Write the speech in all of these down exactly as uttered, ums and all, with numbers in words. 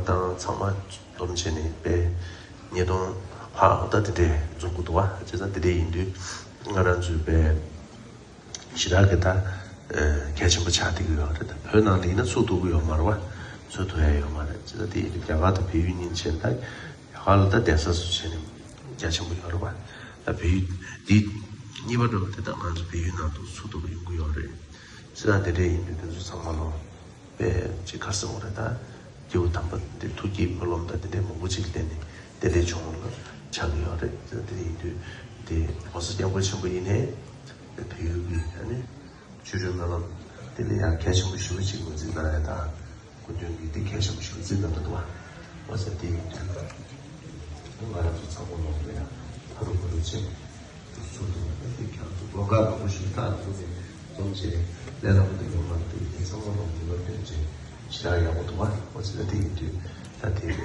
དང་ཚང་མ་བསྡོམས་བྱས་ནས་པའི་ཉིས་སྟོང་ལྷག་ད་དེ་འདྲས་འཛོམས་ཀྱི་འདུག་བ། བྱས་ཙང་དེ་འདྲས་ཡིན་དུས་ང་རང་ཚོའི་པའི་ཞེ་དྲག་གི་ད་གལ་ཆེན་པོ་ཆགས་བསྡད་ཀྱི་ཡོད་རེད། ད་བོད་ནང་ལ་ཡིན་ན་ཚུགས་ཐུབ་ཀྱི་ཡོད་མ་རེད་བ། ཚུགས་ཐུབ་ཡ་ཡོད་མ་རེད། བྱས་ཙང་དེ་ཡིན་དུས་རྒྱ་གར་དང་བལ་ཡུལ་གཉིས་བྱས་ན་ད་རྒྱ་གར་ལ་ད་གདན་ས་སུ་བྱས་ནས་རྒྱ་ཆེན་པོ་ཡོད་རེད་བ། ད་བལ་ཡུལ་འདི་གཉིས་པ་འདྲ་བ་དེ་ད་ང་ཚོ་བལ་ཡུལ་ནང་དུ་ཚུགས་ཐུབ་ཀྱི་ཡོང་གི་ཡོད་རེད། བྱས་ཙང་དེ་འདྲས་ཡིན་དུས་དེ་ཚོ་ཚང་མ་ལོ། པའི་ཅིག་ག་རེ་ཟེར་དགོས་རེད། ད་སྐྱེས་བུ་དམ་པ་འདི་ཐུགས་བསྐྱེད་སྨོན་ལམ་དང་དེ་འདྲའི་མང་པོ་ཅིག་བརྟེན་ནས་དེ་འདྲའི་བྱུང་བ་ལ་ཆགས་ཀྱི་ཡོད་རེད། དེ་ཡིན་དུས་དེ་གོ་ས་སྐྱབས་མགོན་ཆེན་པོ་ཡིན་ནའི་བལ་ཡུལ་གྱི་ཨ་ནི་ཆོས་སྒྲོན་སྨོན་ལམ་དེ་ལ་ཡང་གལ་ཆེན་པོ་ཞེ་པོ་ཅིག་ངོས་འཛིན་གནང་ཡ་དང་། སྐུ་མདུན་གྱིས་དེ་གལ་ཆེན་པོ་ཞེ་པོ་བརྩི་གནང་གི་འདུག་བ། འོ་ཟེར་དེ་ཡིན་དུས་ང་རང་ཚོ་ཚང་མ་ལོག་ལ་ཡང་ཕ་རུ་ཕ་རུ་ཆེན། ཚུལ་དུ་ཨ་ཏི་ཁྱང་དུ་ལོ་འགའ་མང་པོ་ཞིག་ཐག་ཐུག་ནས་འཛོམས་བྱས་ལས་སླ་པོ་དེ་ཡོང་མ་འདུག་དེ་ཚང་མ་ལོག་འདི་ལ་སྟོན་བྱས་ཞེ་དྲག་ཡག་པོ་འདུག་བ། འོ་ཟེར་དེ་ཡིན་དུས་ད་དེ་ནས་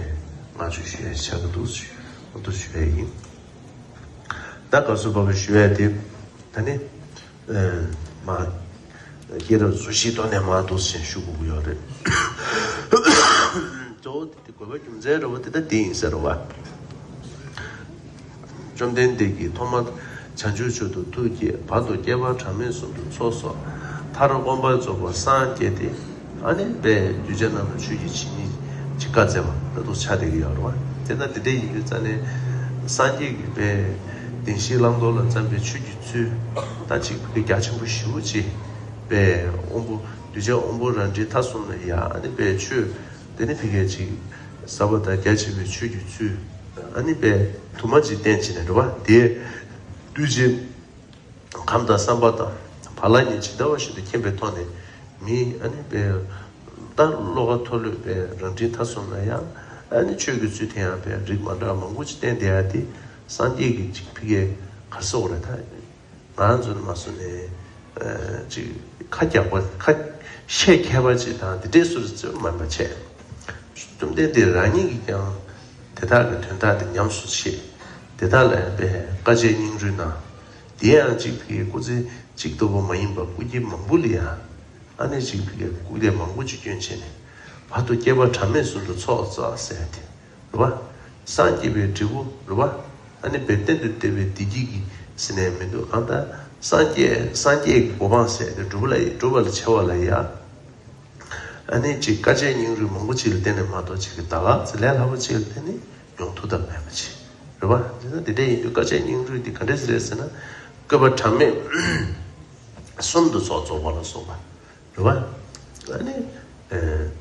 ང་ཚོས་ཞུ་ཡ་ཆགས་ཀྱི་འདུག་འོ་འདུག་ཞུ་ཡ་ཡིན། ད་སྐབས་སུ་བབས་པའི་ཞུ་ཡ་དེ་ད་ནི་ཨ་མ་སྐྱེས་རབས་སུ་ཤི་ཐོག་ནས་མ་འདུག་ཟེར་ཞུ་དགོས་ཀྱི་ཡོད་རེད། གཙོ་བོ་དེ་དེ་དགོས་པ་རྒྱུ་མཚན་རེད་བ། དེ་ད་དེ་ཡིན་ཟེར་བ། བཅོམ་ལྡན་འདས་ཀྱིས་ཐོག་མར་བྱང་ཆུབ་མཆོག་ཏུ་ཐུགས་བསྐྱེད། བར་དུ་བསྐལ་པ་གྲངས་མེད་གསུམ་དུ་ཚོགས་བསགས། མཐར་མངོན་པར་རྫོགས་པར་སངས་རྒྱས་ཏེ། ཨ་ནི་པའི་གདུལ་བྱ་རྣམས་ལ་ཆོས་ཀྱི་ཇི་སྙེད་ཅིག་བཀའ་སྩལ་བ་ལྟ་བུ་ཆགས་བསྡད་ཀྱི་ཡོད་རེད་བ། དེ་ལྟར་དེ་འདྲ་ཡིན་དུས་ཙང་ནས་སངས་རྒྱས་ཀྱིས་པའི་བདེན་བཞིའི་བླང་དོར་ལ་བརྩམས་པའི་ཆོས་ཀྱི་ཚུལ་ད་ཅིག་གི་རྒྱ་ཆེན་པོ་ཞེ་པོ་ཅིག་པའི་དབང་པོ་གདུལ་བྱ་དབང་པོ་རབ་འབྲིང་ཐ་གསུམ་ལ་ཡ་ཨ་ནི་པའི་ཆོས་དེ་ནི་ཕ་གིའི་ཅིག་ཟབ་པ་དང་རྒྱ་ཆེ་བའི་ཆོས་ཀྱི་ཚུལ་ཨ་ནི་པའི་དུ་མ་ཅིག་བསྟན་བྱས་ནས་རེད་བ། དེ་གདུལ་བྱའི་ཁམས་དང་བསམ་པ་དང་བག་ལ་ཉལ་ཇི་ལྟ་བ་བཞིན་དུ་མཁྱེན་པའི་ཐོག་ནས་མི་ཨ་ནི་པའི་ད་བློ་ཁ་མཐོ་ལོས་པའི་རབ་འབྲིང་ཐ་གསུམ་ལ་ཡང་ཨ་ནི་ཆོས་ཀྱི་ཚུལ་དེ་ཡང་པའི་རིགས་མ་འདྲ་བ་མང་པོ་ཅིག་བསྟན་བསྡད་ཡ་དེ་སངས་རྒྱས་ཀྱི་ཅིག་ཕ་གིའི་ག་རེ་ཟེར་དགོས་རེད། ད་ང་རང་ཚོ་ནས་མ་སོང་ནས་ཨ་ཅིག་ཁ་རྒྱག་པ་ཁ་བཤད་མཁས་པ་ཅིག་དང་དེ་འདྲའི་སུ་རེད་ཟེར་མ་མ་བྱས། བཅོམ་ལྡན་འདས་རང་ཉིད་ཀྱིས་ཀྱང་དེ་དག་གི་དོན་དག་དེ་ཉམས་སུ་བཞེས། དེ་དག་ལ་པའི་དཀའ་སྤྱད་སྙིང་རུས་གནང་། དེ་ཡང་གཅིག་ཕ་གིའི་སྐུ་ཚེ་གཅིག་ལྟ་བུ་མ་ཡིན་པར་སྐུ་སྐྱེ་མང་པོ་ལ་ཡང་ཨ་ནི་གཅིག་ཕ་གིའི་སྐུ་ལས་མང་པོ་ཅིག་བསྐྱོན་བྱས་ནས་བར་དུ་བསྐལ་པ་གྲངས་མེད་གསུམ་དུ་ཚོགས་བསགས་ཟེར་ཏེ་རེད་བ། སངས་རྒྱས་པའི་འབྲས་བུ་རེད་བ། ཨ་ནི་པའི་གཏན་དུ་བདེ་བའི་བདེ་སྐྱིད་ཀྱི་ཟེར་ནས་མི་འདུག་ཨང་། ད་སངས་རྒྱས་སངས་རྒྱས་ཀྱི་གོ་འཕང་ཟེར་ཏེ་སྒྲུབ་པ་ལ་སྒྲུབ་པ་ལ་བྱ་བ་ལ་ཡ། ཨ་ནི་ཅིག་དཀའ་སྤྱད་སྙིང་རུས་མང་པོ་ཅིག་ལ་བརྟེན་ནས་མ་གཏོགས་ཅིག་གི་ད་ག་ཚེ་ལས་སླ་པོ་ཅིག་ལ་བརྟེན་ནས་ཡོང་ཐུབ་ཐབས་མེད་པ་ཅིག་རེད་བ། དེ་ཚོ་དེ་འདྲ་ཡིན་དུས་དཀའ་སྤྱད་སྙིང་རུས་འདི་ག་འདྲས་རེད་ཟེར་ན། བསྐལ་པ་གྲངས་མེད་གསུམ་དུ་ཚོགས་རྫོགས་པ་ལ་སོགས་པ་རེད་བ། ཨ་ནི་ཨ་